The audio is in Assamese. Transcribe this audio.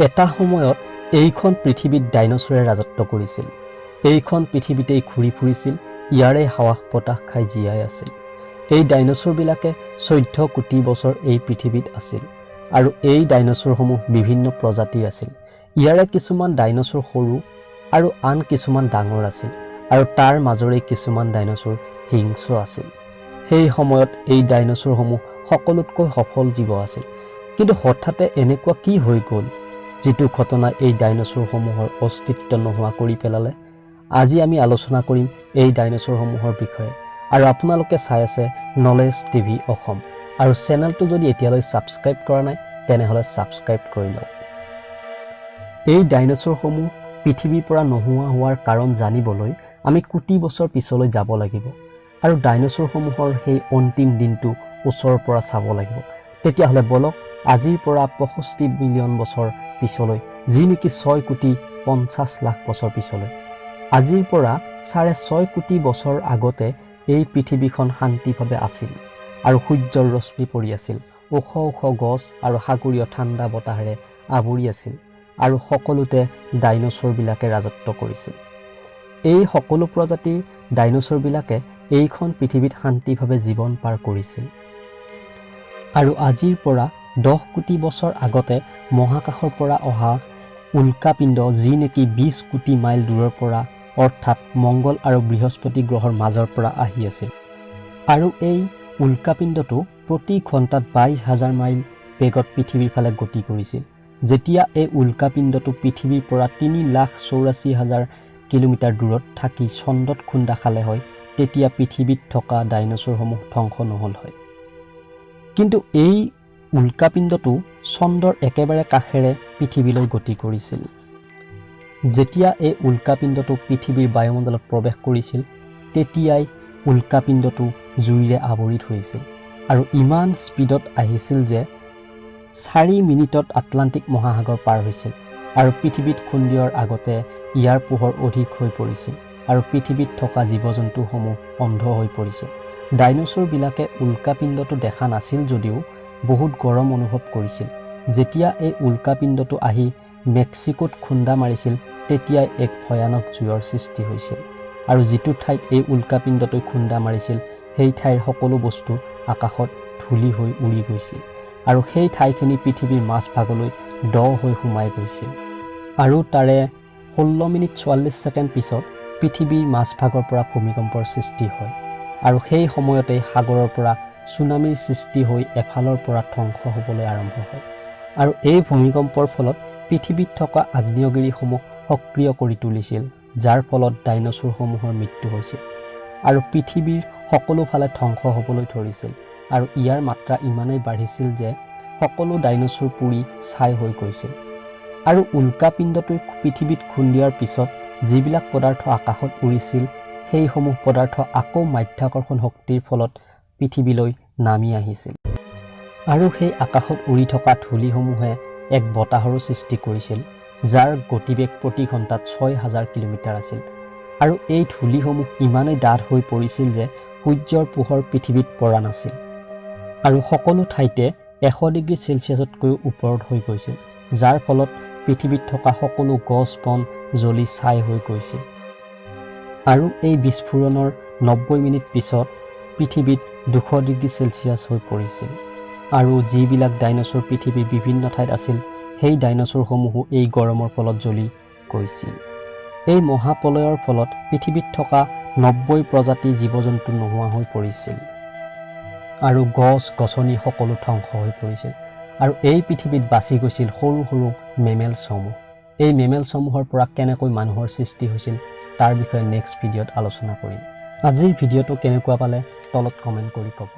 এটা সময়ত এইখন পৃথিৱীত ডাইনছৰে ৰাজত্ব কৰিছিল। এইখন পৃথিৱীতেই ঘূৰি ফুৰিছিল, ইয়াৰে হাৱা বতাহ খাই জীয়াই আছিল। এই ডাইনছৰবিলাকে 14 কোটি বছৰ এই পৃথিৱীত আছিল আৰু এই ডাইনছৰসমূহ বিভিন্ন প্ৰজাতিৰ আছিল। ইয়াৰে কিছুমান ডাইনছৰ সৰু আৰু আন কিছুমান ডাঙৰ আছিল আৰু তাৰ মাজৰে কিছুমান ডাইনছৰ হিংস্ৰ আছিল। সেই সময়ত এই ডাইনছৰসমূহ সকলোতকৈ সফল জীৱ আছিল। কিন্তু হঠাতে এনেকুৱা কি হৈ গ'ল, যিটো ঘটনাই এই ডাইনছৰসমূহৰ অস্তিত্ব নোহোৱা কৰি পেলালে? আজি আমি আলোচনা কৰিম এই ডাইনছৰসমূহৰ বিষয়ে আৰু আপোনালোকে চাই আছে নলেজ টিভি অসম। আৰু চেনেলটো যদি এতিয়ালৈ ছাবস্ক্ৰাইব কৰা নাই, তেনেহ'লে ছাবস্ক্ৰাইব কৰি লওক। এই ডাইনছৰসমূহ পৃথিৱীৰ পৰা নোহোৱা হোৱাৰ কাৰণ জানিবলৈ আমি কোটি বছৰ পিছলৈ যাব লাগিব আৰু ডাইনছৰসমূহৰ সেই অন্তিম দিনটো ওচৰৰ পৰা চাব লাগিব। তেতিয়াহ'লে বলক, আজিৰ পৰা 65 মিলিয়ন বছৰ পিছলৈ, যি নেকি 6 কোটি 50 লাখ বছৰ পিছলৈ। আজিৰ পৰা 6.5 কোটি বছৰ আগতে এই পৃথিৱীখন শান্তিভাৱে আছিল আৰু সূৰ্যৰ ৰশ্মি পৰি আছিল। ওখ ওখ গছ আৰু সাগৰীয় ঠাণ্ডা বতাহেৰে আৱৰি আছিল আৰু সকলোতে ডাইনছৰবিলাকে ৰাজত্ব কৰিছিল। এই সকলো প্ৰজাতিৰ ডাইনছৰবিলাকে এইখন পৃথিৱীত শান্তিভাৱে জীৱন পাৰ কৰিছিল। আৰু আজিৰ পৰা 10 কোটি বছৰ আগতে মহাকাশৰ পৰা অহা উল্কাপিণ্ড, যি নেকি 20 কোটি মাইল দূৰৰ পৰা, অৰ্থাৎ মংগল আৰু বৃহস্পতি গ্ৰহৰ মাজৰ পৰা আহি আছিল আৰু এই উল্কাপিণ্ডটো প্ৰতি ঘণ্টাত 22 হাজাৰ মাইল বেগত পৃথিৱীৰ ফালে গতি কৰিছিল। যেতিয়া এই উল্কাপিণ্ডটো পৃথিৱীৰ পৰা 3,84,000 কিলোমিটাৰ দূৰত থাকি চন্দ্ৰত খুন্দা খালে হয়, তেতিয়া পৃথিৱীত থকা ডাইনছৰসমূহ ধ্বংস নহ'ল হয়। কিন্তু এই উল্কাপিণ্ডটো চন্দ্ৰৰ একেবাৰে কাষেৰে পৃথিৱীলৈ গতি কৰিছিল। যেতিয়া এই উল্কাপিণ্ডটো পৃথিৱীৰ বায়ুমণ্ডলত প্ৰৱেশ কৰিছিল, তেতিয়াই উল্কাপিণ্ডটো জুইৰে আৱৰি ধৰিছিল আৰু ইমান স্পীডত আহিছিল যে 4 মিনিটত আটলাণ্টিক মহাসাগৰ পাৰ হৈছিল আৰু পৃথিৱীত খুন্দিওৱাৰ আগতে ইয়াৰ পোহৰ অধিক হৈ পৰিছিল আৰু পৃথিৱীত থকা জীৱ জন্তুসমূহ অন্ধ হৈ পৰিছিল। ডাইনছৰবিলাকে উল্কাপিণ্ডটো দেখা নাছিল যদিও বহুত গৰম অনুভৱ কৰিছিল। যেতিয়া এই উল্কাপিণ্ডটো আহি মেক্সিকোত খুন্দা মাৰিছিল, তেতিয়াই এক ভয়ানক জুইৰ সৃষ্টি হৈছিল আৰু যিটো ঠাইত এই উল্কাপিণ্ডটোৱে খুন্দা মাৰিছিল, সেই ঠাইৰ সকলো বস্তু আকাশত ধূলি হৈ উৰি গৈছিল আৰু সেই ঠাইখিনি পৃথিৱীৰ মাজভাগলৈ দ হৈ সোমাই গৈছিল। আৰু তাৰে 16 মিনিট 44 ছেকেণ্ড পিছত পৃথিৱীৰ মাজভাগৰ পৰা ভূমিকম্পৰ সৃষ্টি হয় আৰু সেই সময়তেই সাগৰৰ পৰা চুনামীৰ সৃষ্টি হৈ এফালৰ পৰা ধ্বংস হ'বলৈ আৰম্ভ হয়। আৰু এই ভূমিকম্পৰ ফলত পৃথিৱীত থকা আগ্নেয়গিৰিসমূহ সক্ৰিয় কৰি তুলিছিল, যাৰ ফলত ডাইনছৰসমূহৰ মৃত্যু হৈছিল আৰু পৃথিৱীৰ সকলো ফালে ধ্বংস হ'বলৈ ধৰিছিল। আৰু ইয়াৰ মাত্ৰা ইমানেই বাঢ়িছিল যে সকলো ডাইনছৰ পুৰি ছাই হৈ গৈছিল। আৰু উল্কাপিণ্ডটোৱে পৃথিৱীত খুন্দিয়াৰ পিছত যিবিলাক পদাৰ্থ আকাশত উৰিছিল, সেইসমূহ পদাৰ্থ আকৌ মাধ্যাকৰ্ষণ শক্তিৰ ফলত পৃথিৱীলৈ নামি আহিছিল আৰু সেই আকাশত উৰি থকা ধূলিসমূহে এক বতাহৰো সৃষ্টি কৰিছিল, যাৰ গতিবেগ প্ৰতি ঘণ্টাত 6000 কিলোমিটাৰ আছিল। আৰু এই ধূলিসমূহ ইমানেই ডাঠ হৈ পৰিছিল যে সূৰ্যৰ পোহৰ পৃথিৱীত পৰা নাছিল আৰু সকলো ঠাইতে 100 ডিগ্ৰী চেলছিয়াছতকৈও ওপৰত হৈ গৈছিল, যাৰ ফলত পৃথিৱীত থকা সকলো গছ বন জ্বলি ছাই হৈ গৈছিল। আৰু এই বিস্ফোৰণৰ 90 মিনিট পিছত পৃথিৱীত 200 ডিগ্ৰী চেলছিয়াছ হৈ পৰিছিল আৰু যিবিলাক ডাইনছৰ পৃথিৱীৰ বিভিন্ন ঠাইত আছিল, সেই ডাইনছৰসমূহো এই গৰমৰ ফলত জ্বলি গৈছিল। এই মহাপ্ৰলয়ৰ ফলত পৃথিৱীত থকা 90 প্ৰজাতিৰ জীৱ জন্তু নোহোৱা হৈ পৰিছিল আৰু গছ গছনি সকলো ধ্বংস হৈ পৰিছিল। আৰু এই পৃথিৱীত বাচি গৈছিল সৰু সৰু মেমেলছসমূহ। এই মেমেলছসমূহৰ পৰা কেনেকৈ মানুহৰ সৃষ্টি হৈছিল, তাৰ বিষয়ে নেক্সট ভিডিঅ'ত আলোচনা কৰিম। আজিৰ ভিডিঅ'টো কেনেকুৱা পালে তলত কমেণ্ট কৰি ক'ব।